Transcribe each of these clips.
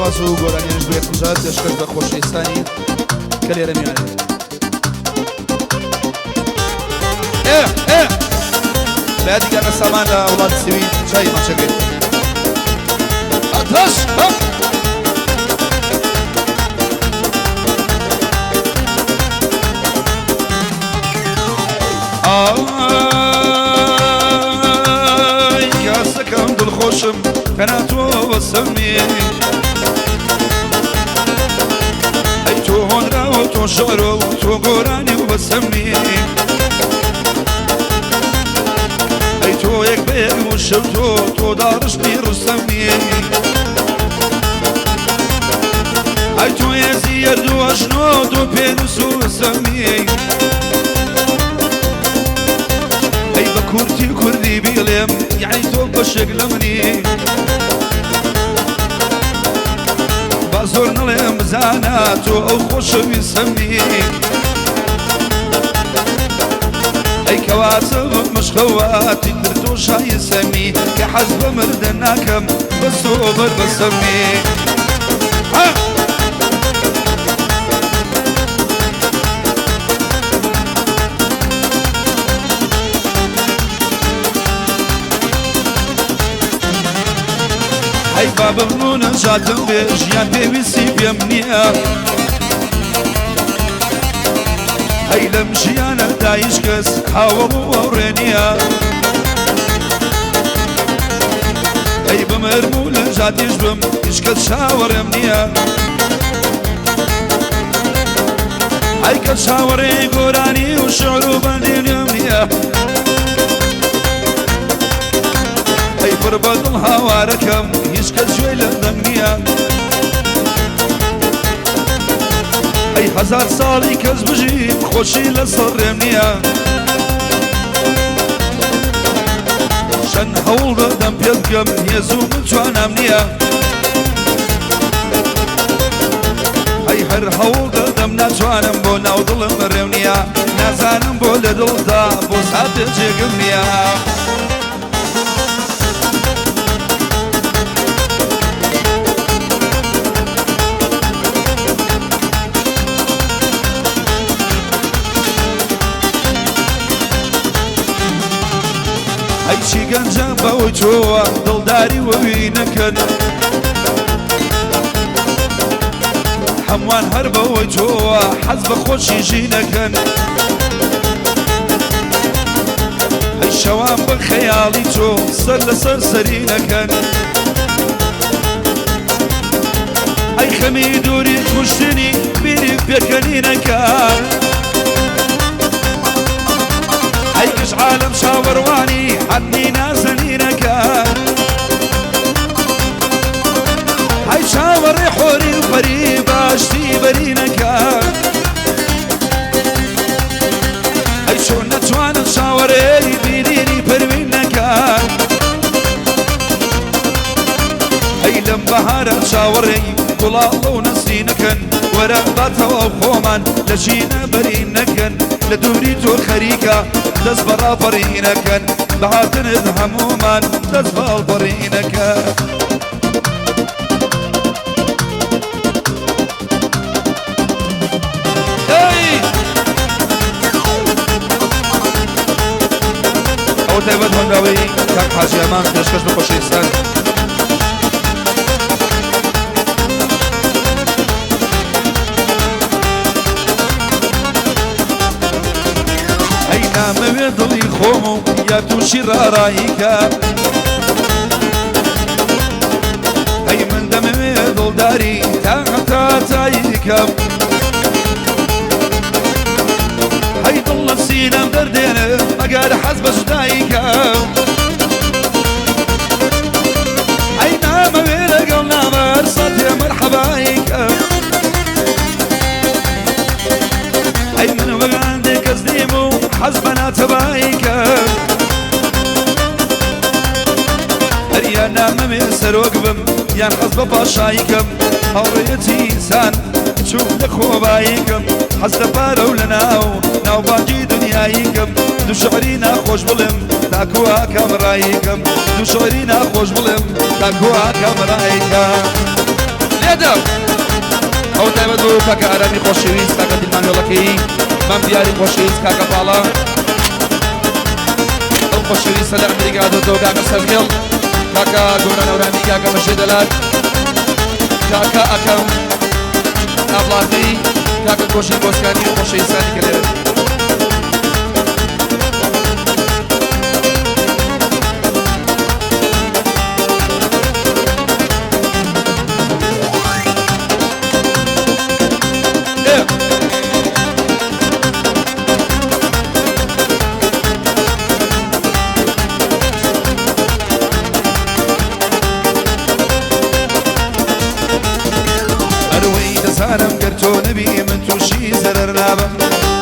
ئاواز و گۆرانیانش بۆ یەکەم جار پێشکەش بە خۆشەویستانی کە لێرە میوانن. ئێ ئێ بە یادی کاکە سامان لە وڵاتی سوید چای ماچەکەی. ئەتەش هە! ئای کاسەکەم دڵخۆشم تەنها تۆ بەسەمی ئەی تۆ هۆنراوە تۆ شعرۆ تۆ گۆرانی و بەسەمی ئەی تۆ یەک بە یەک وشە و تۆ تۆ داڕشتی ڕستەمی ئەی تۆ هێزی یەرد و ئەژنۆ تۆ پێنووس و سەمی ئەی بە کورتی کوردی بیڵێم یعنی تۆ بەشێک لە منی با زۆر نەڵێم بزانە تۆ ئەو خۆشەویستەمی ئەی کەواتە مشخەواتی تر تۆ شایستەمی کە حەز بە مردن ناکەم بەس تۆ بەر بەسەمی ها! ئەی بابم و نەجاتم بێ ژیان پێویستی پێم نییە ئەی لەم ژیانە دایش کەس هاوەڵ و هاوڕێ نییە ئەی بمرم و لە جاتیش بم هیچ کەس چاوەڕێم نییە ئەی کە چاوەڕێی گۆرانی و شعر و بەندینم نییە ئەی پڕ بە دڵ هاوارەکەم هیچ کەس گوێی لە دەنگ نییە ئەی هەزار ساڵی کەس بژیم خۆشی لە سەر ڕێم نییە چەند هەوڵ دەدەم پێ بکەم هێز و من توانام نییە ئەی هەر هەوڵ دەدەم ناتوانم بۆ ناو دڵم ڕێو نییە نازانم بۆ لە دڵدا بۆ ساتێ جێگم نییە. ئەی چی گەنجان بەوەی تۆوە دڵداری وەوی نەکەن هەمووان هەر بەوەی تۆوە حەز بە خۆشی ژینەکەن ئەی شەوان بە خەیاڵی تۆ سەر لەسەر سەری نەکەن ئەی خەمی دووری کوشتنی بیری پێکەنینەکان ئەی کش عالم چاوەڕوانی حەدی نازەنینەکان ئەی چاوەڕێ حۆری و پەری باشتی بەرینەکان ئەی چۆن نەتوانم چاوەڕێی بینینی پەروین نەکان ئەی لەم بەهارە چاوەڕێی گوڵاڵە و نەسرینەکەن وەرە با تەواو خۆمان لە ژینە بەرین نەکەن لە دووری تۆ خەریکە دەست بە ڕاپەڕینەکەن بە هاتنت هەموومان دەست بە هەڵپەڕینەکەن. ئەوە تایبەت هۆنراوەی کاک حاجی ئەمان پێشکەش بە خۆشەویستان. ئەی نامەوێ دڵی خۆم و یا تووشی ڕاراییکە ئەی من دەمەوێ دڵداری تا هەتا تاییکەم هەی دڵ لە سینەم دەردێنم ئەگەر حەز بە جوداییکەم ئەی نامەوێ لەگەڵ نامەر ساتێ مەرحەباییکەم ئەی من وەگاندێ کەس نیم و حەز بە ناتەباییکەم هەریا نامەوێ سەرۆک بم یان حەز بە پاشاییکەم هاوڕێیەتی ئینسان چوو لە خۆباییکەم حەز لە پارە و لە ناو ناوبانگی دنیاییکەم دوو شعری ناخۆش بڵێم تاکو ئاکام ڕاییکەم دوو شعری ناخۆش بڵێم تاکو ئاکام ڕاییکەم. لێدە ئەو تایبەت بۆ کاکە ئارامی خۆشەویست، کاکە دیلمان وێڵەکەی مام دیاری خۆشەویست، کاکە پاڵا ئەو خۆشەویستە لە ئەمریکا دۆتەوە، کاکە سەرهێڵ، کاکە گۆران ئەورامی، کاکە بەشێ دەلات، کاکە ئەکەم ئابڵاتی، کاکە گۆشی گۆسکانی و خۆشەویستانی کە لێرە. ئەروەی دەزانم گەر تۆ نەبی من تووشی زەرەر نابم،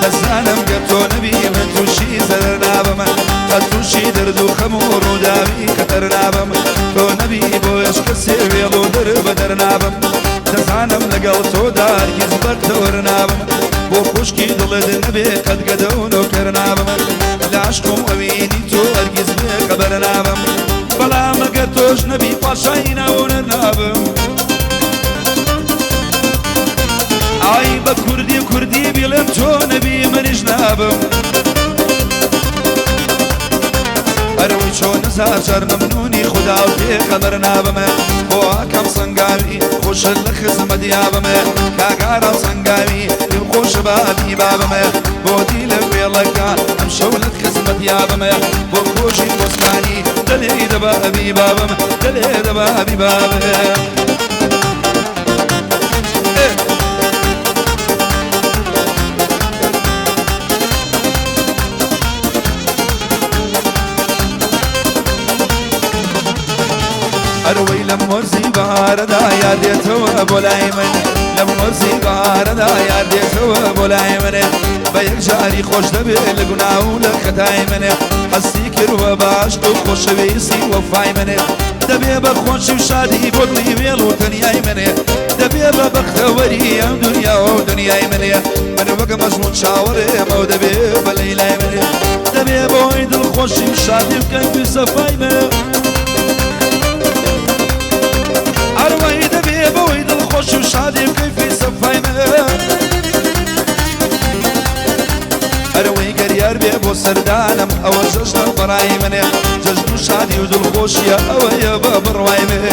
دەزانم گەر تۆ نەبی من تووشی زەرەر نابم، قەت تووشی دەرد و خەم و ڕووداوی خەتەر نابم، تۆ نەبی بۆ هیچ کەسێ وێڵ و دەر بەدەر نابم، دەزانم لەگەڵ تۆدا هەرگیز بەختەوەر نابم، بۆ خوشکی دڵت نەبێ قەت گەدە و نۆکەر نابم، لە عەشق و ئەوینی تۆ هەرگیز بێخەبەر نابم، بەڵام ئەگەر تۆش نەبی پاشای ناوونەر نابم. ئای بە کوردی کوردی بیڵێم تۆ نەبی منیش نابم. ئەرەوەی چۆن هەزار جار مەمنونی خودا و پێخەبەر نابم، بۆ ئاکام سەنگاوی خۆشت لە خزمەت یابم، کاک ئارام سەنگاوی پێم خۆشە بابی بابم، بۆ دیلە وێڵەکە ئەمشەو لە خزمەت یابم، بۆ کۆشی بۆستانی دەلێ دەبا ئەبی بابم، دەلێ دەبا ئەبی بابم. ئەرەوەی لەم وەرزی بەهارەدا یار دێتەوە بۆ لای من، لەم وەرزی بەهارەدا یار دێتەوە بۆ لای من، بە یەکجاری خۆش دەبێ لە گوناه و لە خەتای من، هەستی کردووە بە عەشق و خۆشەویستی وەفای من، دەبێ بە خۆشی و شادی بۆ دڵی وێڵ و تەنیای من، دەبێ بە بەختەوەری ئەم دنیا و دنیای من، من وەک مەجنون چاوەڕێمەوە دەبێ بە لەیلای من، دەبێ بۆی دڵخۆشی و شادی و کەیف و سەفای من، ئەروەی دەبێ بۆی دڵخۆش و شادی و کەیفی سەفای من، ئەرەوەی گەریار بێ بۆ سەردانم ئەوە جەژنە بەڕای منێ، جەژن و شادی و دڵخۆشیە ئەوەیە بە بڕوای من.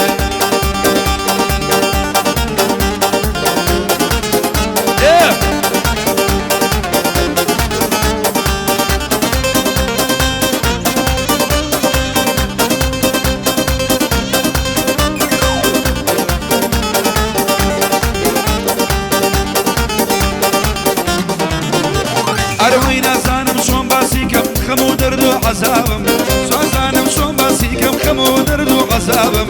ئەرەوەی نازانم چۆن باسی کەم خەم و دەرد و عەزابم، سازانم چۆن باسی کەم خەم و دەرد و عەزابم،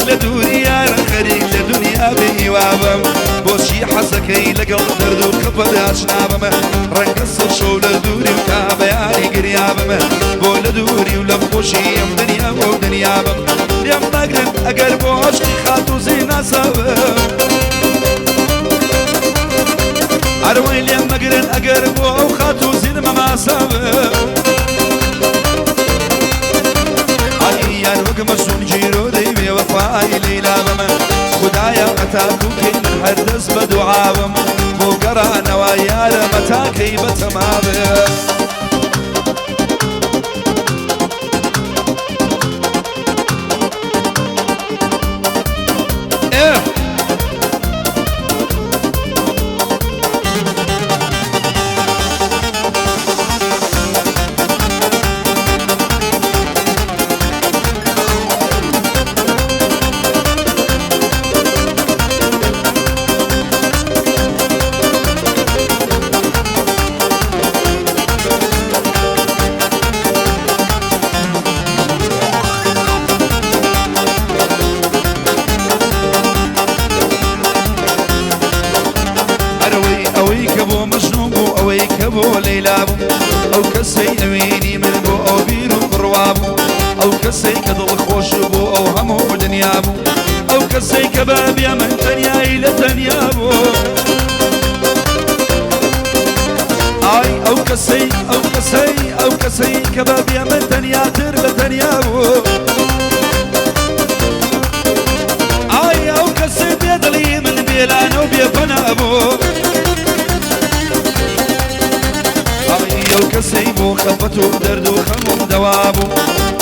لە دووری یارە خەریک لە دنیا بێهیوابم، بۆچی حەزەکەی لەگەڵ دەرد و خەفەت ئاشنابم، ڕەنگە سەر شەو لە دووری و تا بەیانی گریابم، بۆ لە دووری و لە خۆشی ئەم دنیا و دنیابم، لێم مەگرن ئەگەر بۆ عەشقی خاتوو ناسابم، ئەرەوەی لێم مەگرن ئەگەر بۆ ئەو خاتوو زینمە ماسابم، ئاییان وەک مەجنون گیرۆ دەی بێوەفای لەیلا بم، خودایە هەتاکوو من هەر دەست بە دوعابم، بۆ گەڕانەوە یارە مەتاکەی بەتەمابم. ئەوەی کە بۆ مەجنون بوو، ئەوەی کە بۆ لەیلا بوو، ئەو کەسەی ئەوینی من بۆ ئەو بیر و بڕوا بوو، ئەو کەسەی کە دڵخۆش بوو ئەو هەموو دنیا بوو، ئەو کەسەی کە بابیە من تەنیایی لە تەنیا بوو، ئای ئەو کەسەی ئەو کەسەی ئەو کەسەی کە بابیە من تەنیاتر لە تەنیا بوو، ئای ئەو کەسەی بێدڵی من بوو خەفەت و دەرد و خەمم دەوا بوو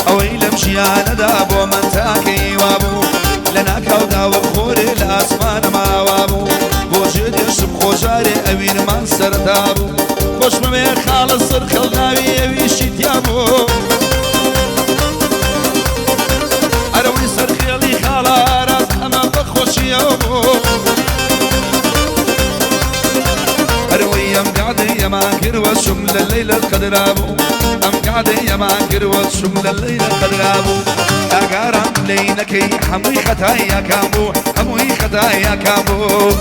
ئەوەی لەم ژیانەدا بۆ من تاکەی وا بوو لە ناکاودا وەک خۆرێ لە ئاسمانە ماوا بوو بۆ جێ دێشم خۆجارێ ئەوینمان سەرەتا بوو خۆشمەوێ خاڵە سەرخەڵ ناوی ئەویشی تیا بوو ئەرەوەی سەرخێڵی خاڵە ئاراس ئەمە بە خۆشیەوە بوو ئەرەوەی ئەم قعدەی ئەمان کردوە چوم لە لەیلە قەدرا بوو ئەم قعدەی ئەمان کردوە چوم لە لەیلە قەدرا بوو ئاگارام لێی نەکەی هەمووی خەتای یاکان بوو هەمووی خەتای یاکان بوو.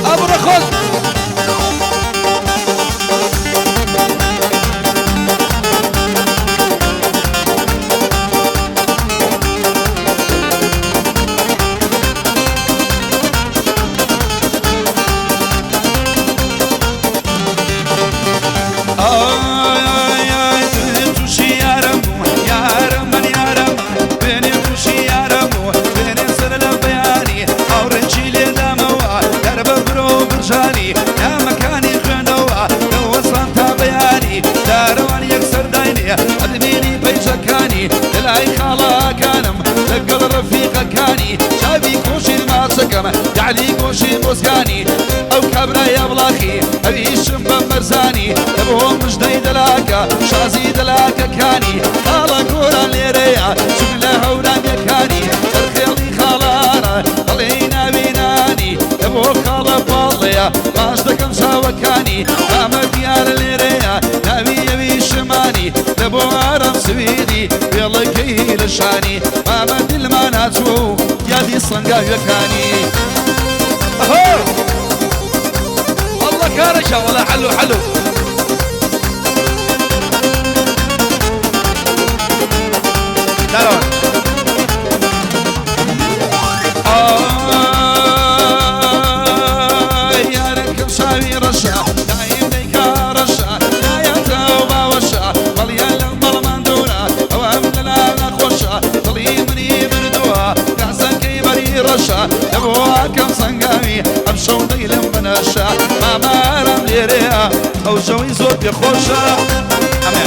ئابڕە خۆش. ئای دوێنێ تووشی یارم بوو یارم من یارم دوێنێ تووشی یارم بوو دوێنێ سەر لە بەیانی هاوڕێکی لێدامەوە یار بە برۆ برژانی نامەکانی خوێندەوە دەوەستان تا بەیانی دارەوان یەکسەر داینێ ئەدمینی پەیجەکانی لەلای خاڵاکانم لەگەڵ ڕەفیقەکانی چاوی کۆشی ماچەکەم یەعلی گۆشی مۆزگانی ئەو کابرایە وڵاخی ئەویشم بە مەرزانی بۆ مژدەی دەلاکە شازی دەلاکەکانی خاڵە گۆران لێرەیە چون لە هەورامیەکانی سەرخێڵی خاڵارە دەڵێی ناوی نانی بۆ خاڵە باڵەیە باش دەکەم چاوەکانی ئامە دیارە لێرەیە ناوی ئەوی شمانی لە بۆ ئارام سویدی وێڵەکەی لە شانی مامە دلمان هاتووە و یادی سەنگاویەکانی. ئەهۆ والله كارشة والله حلو حلو. دارون. ئای یارەکەم چاوی ڕەشە دایم دەیکا ڕەشە نایەتەوە باوەشە بەڵیان لەم مەڵمان دوورە ئەوەم لەلا ناخۆشە دڵی منی بردووە گازەکەی بەری ڕەشە لەبۆ ئاکەم سەنگاوی ئەم شەو دەیلم بنەشە مامارم لێرەیە ئەو شەوەی زۆر پێخۆشە. ئەمێ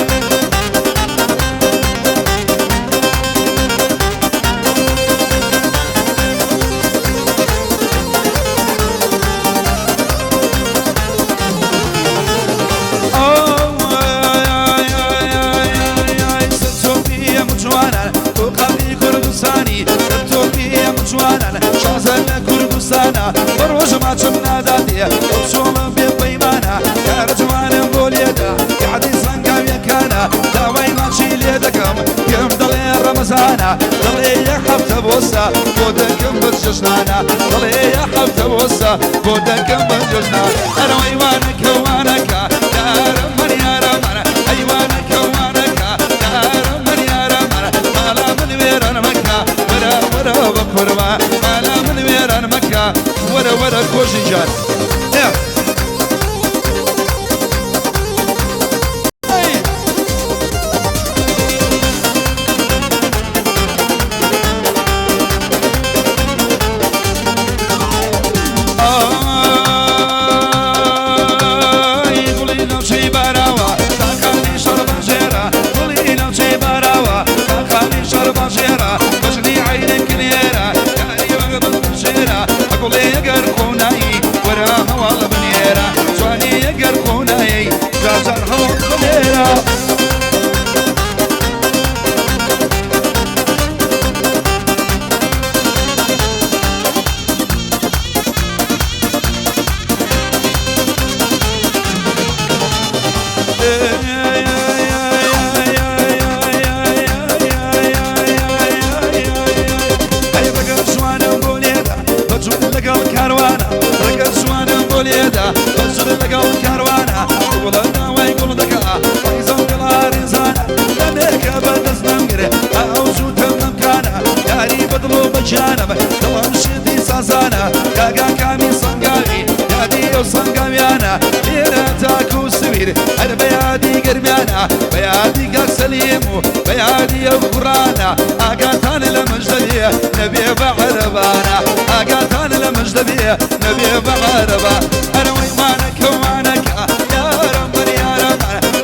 شازە لە کوردستانە بە ڕۆژ ماچم ناداتێ ئەو چۆڵە بێ پەیمانە کارە جوانم بۆ لێدا یادی سەنگاویەکانە داوای ماچی لێ دەکەم پێم دەڵێ ڕەمەزانە دەڵێ یەک هەفتە بۆسە بۆ دەکەم بە جەژنانە دەڵێ یەک هەفتە بۆسە بۆ دەکەم بە جەژنان ئەرەوەی وانەکە وانەکە یارم من یارم منە ئەی وانەکە وانەکە یارم من یارم منە مالا من وێران مەکە وەرە وەرە بە قوربان مالا من وێران مەکە وەرە وەرە کۆژی جان. ئای گوڵی ناوچەی باراوە تاقانی شەڕباژێرە گوڵی ناوچەی باراوە تاقانی شەڕباژێرە بەژنی عەینێک لێرە یاری وەک بەژێرە ئەگوڵێ ئەگەر خۆنایی وەرە هەواڵ بنێرە جوانی ئەگەر خۆنایی جاجار هەواڵ بنێرە. ئەی ڕەگەز جوانم بۆ لێدا بەجوور لەگەڵ کاروانە ڕەگەز جوانم بۆ لێدا بەجوور لەگەڵ کاروانە گوڵە داوای گوڵ دەکا ڕیزەم گەڵا ڕێزانە لەمێکە بەدەست نەمگرێ ئەو زووتەم نەمکانە یاری بەدڵ و بەگیانم دڵم شتی سازانە گاگاکانی سەنگاوی یادی ئەو سەنگاویانە لێرە تاکو سویر هەر بە یادی گەرمیانە بە یادی گاکسەلی ئۆرشەلیم و بەیادیە و قورانە ئاگاتان لە مژدەبێ نەبێ بە عەرەبانە ئاگاتان لە مژدەبێ نەبێ بە عەرەبا ئەرەوەی وانەکە وانەکە یارم من یارم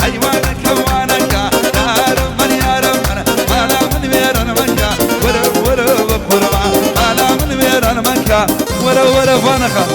ئەی وانەکە وانەکە یارم من یارم مالا من وێران مەکە وەرە وەرە بە قوربان مالا من وێران مەکە وەرە وەرە وانەکە.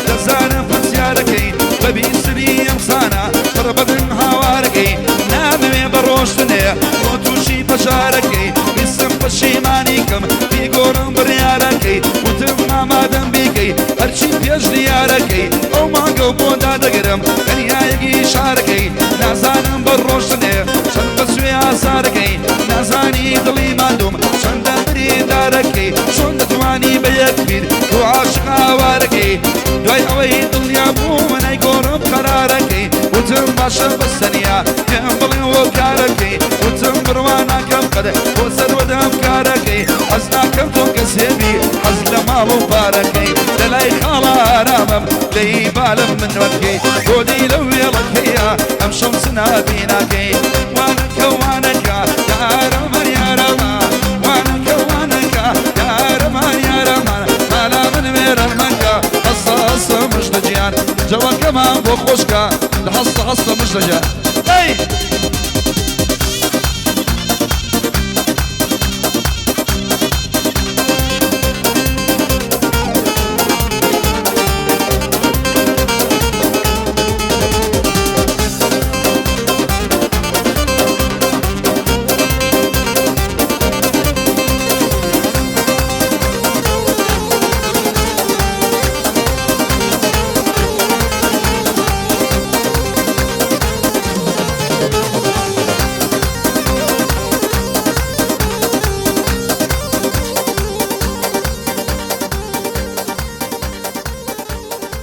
دەزانم پرسیارەکەی بە بیستنی ئەمسانە پڕ بەدن هاوارەکەی نامەوێ بە ڕۆشتنێ بۆ تووشی پەشارەکەی بیستم پەشیمانی کەم بیگۆڕم بڕیارەکەی وتم ئامادەم بیکەی هەرچی پێش دیارەکەی ئەو مانگە و بۆ دادەگرم دەریایەکی شارەکەی نازانم بە ڕۆشتنێ چەند بە سوێ ئازارەکەی نازانی دڵی ماندوم چەندە بریندارەکەی چۆن دەتوانی بە یەک بیر تۆ عاشق ئاوارەکەی دوای ئەوەی دڵنیا بوومە نایگۆڕم قەرارەکەی وتم باشە بەسەنیا پێم بڵێ وەکارەکەی وتم بڕوا ناکەم قەد بۆ سەروەدەم کارەکەی حەز ناکەم تۆ کەسێبی حەز لە ماڵ و پارەکەی لەلای خاڵە ئارامم لەی بالم منوەکەی بۆدی لەو وێڵەکەیە ئەمشەو سنابی ناکەی وانەکە وانەکە یارەمان یارەمان وانەکە وانەکە یارەمان یارەمان مالا من وێران مەکە هەستە هەستە مژدە گیان جەوەکەمان بۆ خۆشکە لە هەستە هەستە مژدە گیان. ئەی!